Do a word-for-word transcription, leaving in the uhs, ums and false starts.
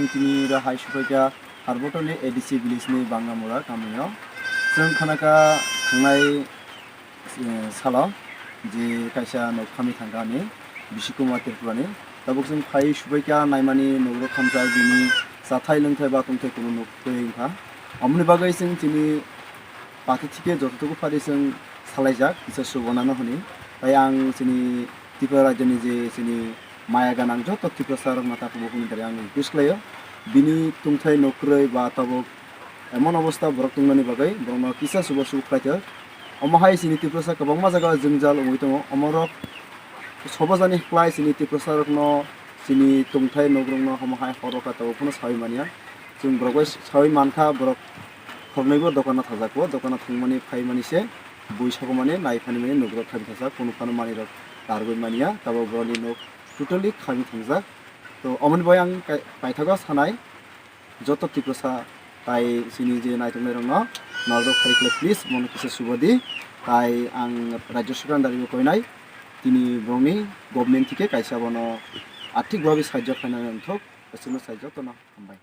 Tini ro hai supaikha Harbotoli A D C village ni Bangamura kamio. Chwng khanakha thangnai, eh, salo je kaisa nok khami thangkha ani Bishik Kumar Tripura ni. Tabuk chwng phai supaikha naimani nok rok khamjak bini chathai lwngthai ba tongthai kunu nuk twi wngkha. Amoni bagwi chwng chini pathi thike jototoku phari chwng salaijak kisa subonano hwnwi. Tai ang chini Tripura rajyoni je chini maya ganang joto Tiprasa rokno takhuk bukhukni dari ang request khlaio. Bini tongthai nokrwi ba tabuk emon obostha borok tongmani bagwi borokno kisa subo subo khlaithok. Omo hai chini Tiprasa kwbangma jaga jwngjal wngwi tongo. Omorok sobajani khlai chini Tiprasa rokno chini tongthai nogrokno omo hai horo kha tabuk phano sawi manya. Chwng borok bai sawi mankha borok khoroknwi bo dokano thajak bo, dokano thangmani phaimani se bui sokomani nai phanimani nogrok khabi thajak, kunu phano manwirok targwi manya, tabuk borokni nok totally khabi thangjak. To omoni bai ang kai-, paithago sanai joto Tiprasa tai chini je naitoknairokno nalrok phai khle please mono kisa subodi, tai ang Rajya Sorkar dari bo koinai tini borokni government thike kaisa bono athik bhabe sahajyo khlaina nangthok, aswkno sai jotono hambai.